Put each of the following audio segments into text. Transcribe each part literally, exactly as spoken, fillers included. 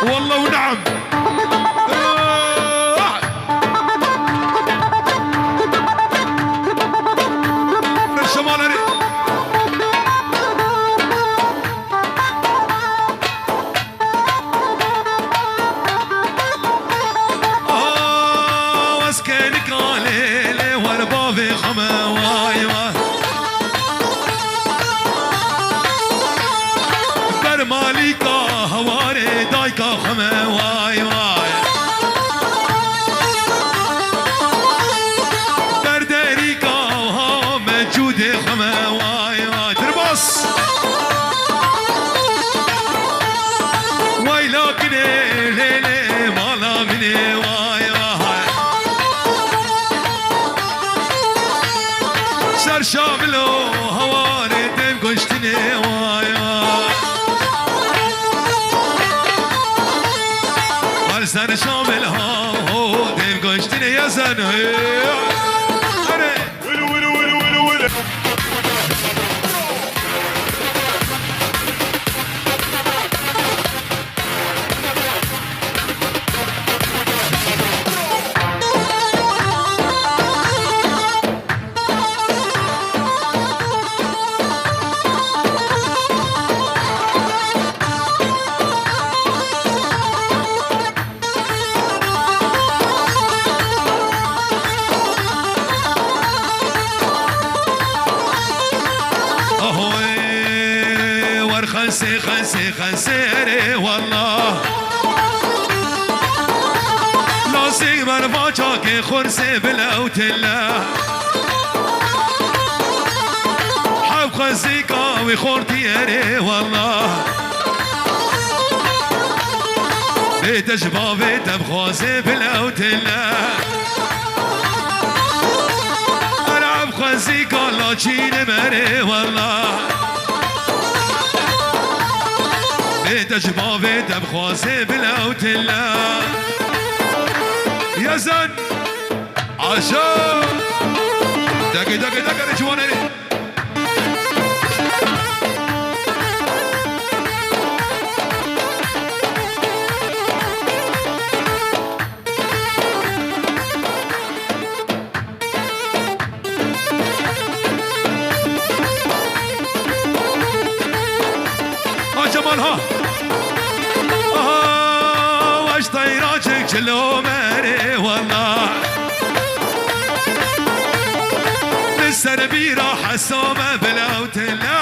Wallah û neam. Şemalerê. Aa, ez kenika lêlê wer bavê xwe me, way, way. Ber malîka hewarê dayka xwe me, way, way. Ber derîka ha mecûdê xwe me, way, way. Derbas. Wayla kinê lê lê mala min ê, way, way. Ser Şamilo hewarê dem goştinê, way, way. Her ser Şamil ha ho dem goştinê ya sen, hey. Hare. Ahoy, wer xensê, xensê, xensê erê wallah. Lazî wer vaca ke xursê bilewtile. Heb xwezîka wî xortî erê wallah. Bê te ji bavê te bixwaze bilewtile. Ereb xwezîka laçînim erê wallah. Bê te ji bavê te bixwaze bilewtile. Yezen. Aşa. Dege, dege, dege, re ciwanê. Ha Cemal ha. Aha, weş teyra çek çilo merê wallah. Li ser bîra hesame bilewtile.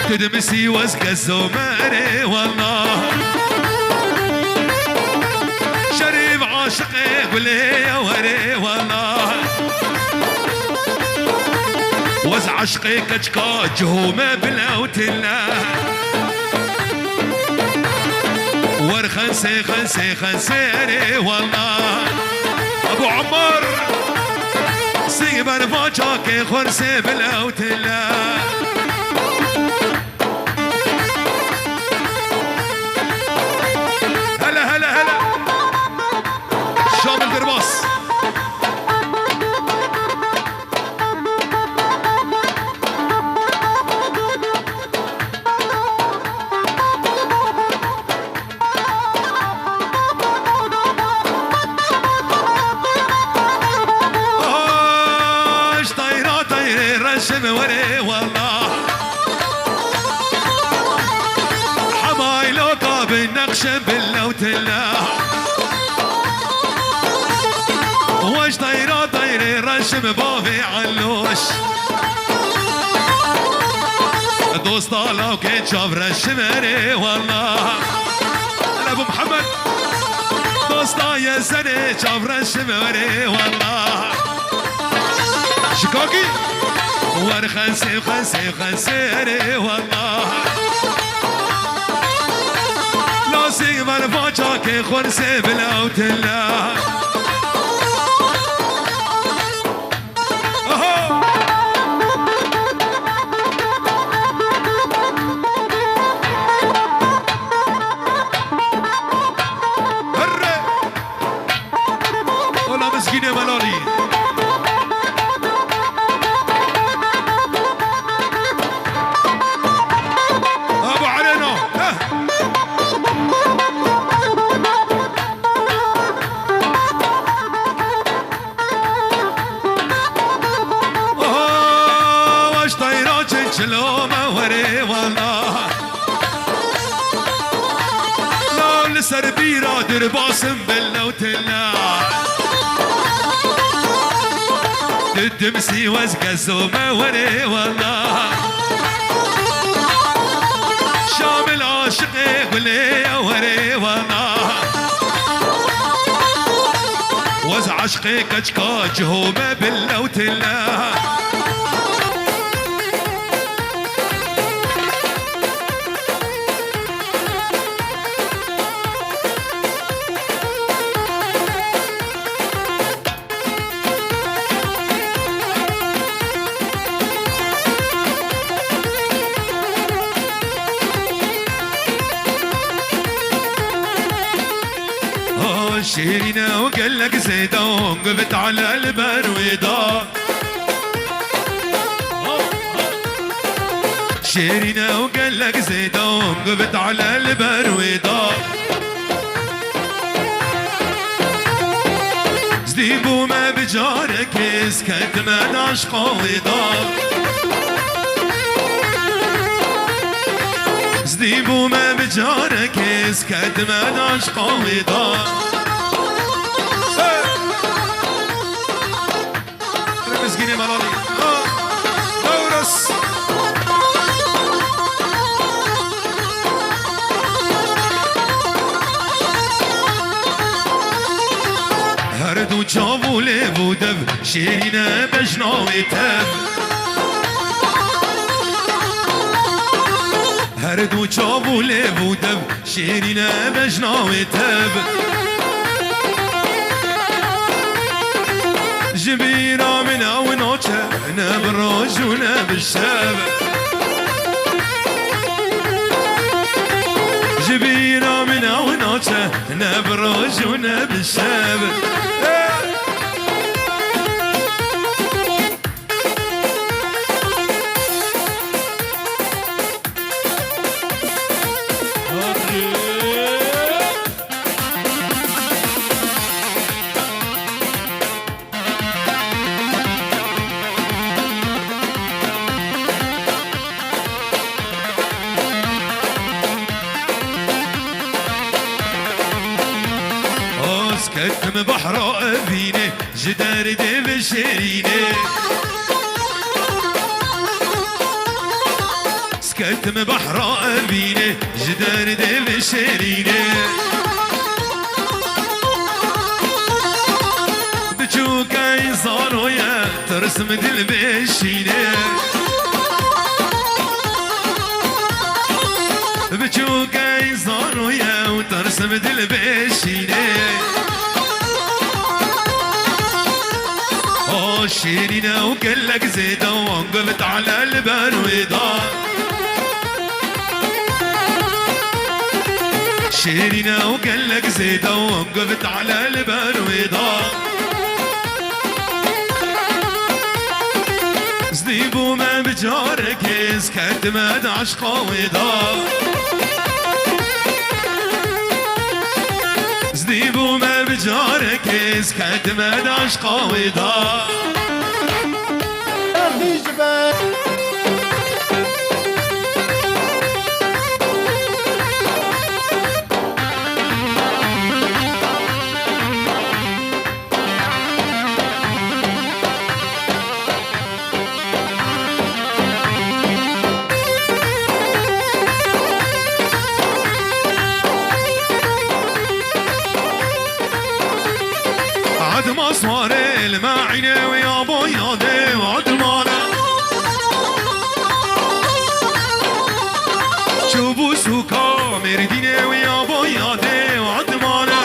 Tu dimisî wez gezo merê wallah. Şerîf aşiqê gulê ye werê wallah. Wez aşiqê keçka cihome bilewtile. Wer xensê, xensê, xensê erê wallah. Abu Ammar, sî ber vaca ke xursê bilewtile. Hele, hele, hele. Şamil Derbas. Aş tayra tayrê reşim were wallah. Hemaylo ka bin nexşim billewtilla. Weş tayra tayrê reşim bavê Elloş. Dosta lawkê çav reşim erê wallah. Hele Ebu Muhammed. Dosta ye serê çav reşim erê wallah. Şikakî. Wer xensê, xensê, xensê erê wallah. Lazî ver vaca ke xursê bilewtilla. Aha! Herre! Ola mizgînê melalî. Abu Erêna. Ser bîra dirbasim bille û tilla. Didim sîwez gezo me were wela. Şamil aşiqê gulê ye were wela. Wez eşqê keçka ciho me bille û tilla. Şêrîne û gelek zêde û guvit ale li ber wê da. Şêrîne û gelek zêde û guvit ale li ber wê da. Zdî bûme bi carekê, ez ketime daşqa wê da. Zdî bûme bi carekê, ez ketime daşqa wê da. Hey! Mizgînê Melalî. Ha! Newres! Her du çav û lêv û dev, Şêrîne bejna wê tev. Her du çav û lêv û dev, Şêrîne bejna wê tev. Ji bîra min ew naçe, ne bi roj û ne bi şev. Ji bîra min ew naçe, ne bi roj û ne bi şev. Ez ketim behra evînê, ji derdê ve Şêrînê. Sketim behra evînê, ji derdê ve Şêrînê. Biçûkey zaro ye, tirsim dil bêşînê. Biçûkey zaro ye û tirsim dil bêşînê. O Şêrîne û gelek zêde û angiv tale li ber wê da. Şêrîne û gelek zêde û angiv tale li ber wê da. Zdî bûme bi carekê, ez ketime di eşqa wê da. Zdî bûme bi carekê, ez ketime di eşqa wê da. Erdî ji ber. Edma swarê li me eynê wê ya bo yadê û edmane. Çûbû sûka Mêrdînê wê ya bo yadê û edmane.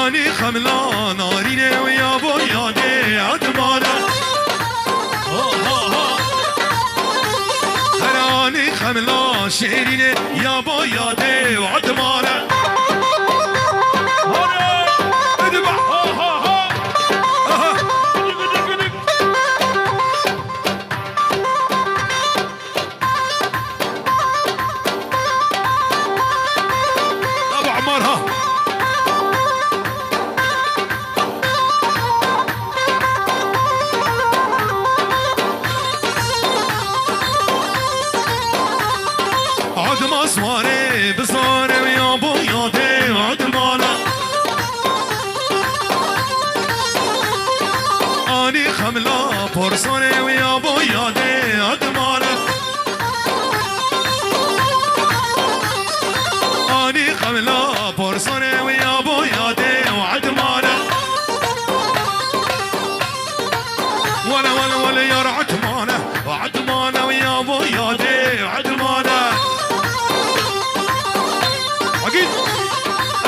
Anî xemla Narînê wê ya bo yadê edmane. Ha, ha, ha. Her anî xemla Şêrînê ya bo yadê edmane. Hore! Hadi bak! Ha, ha, ha! Aha! Gıdık, gıdık, gıdık! Aba Ammar ha. Bizarê wî ya bo yadê Edmana. Anî xemla porsonê wî ya bo yadê Edmana. Anî xemla porsonê wî ya bo yadê Edmana. Wele wele wele yar Edmana. Edmana wî ya bo yadê Edmana. Agît.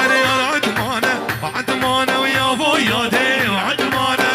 Erê ya Edmana, Edmana wî ya bo yadê Edmana.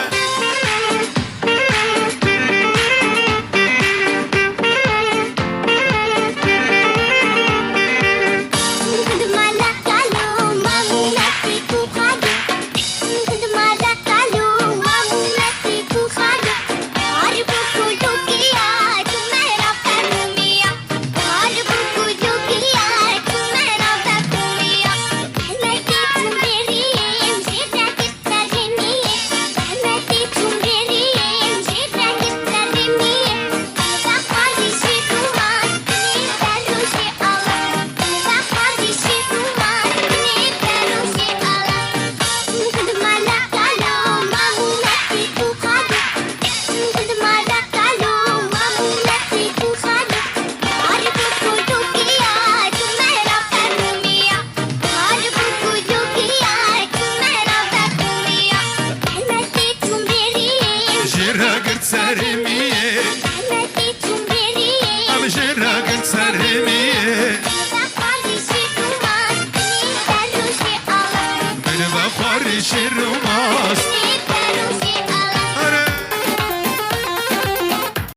Jê re girt serê miyê. Em jê re girt serê miyê. Bin ve xwarî şêr û mast.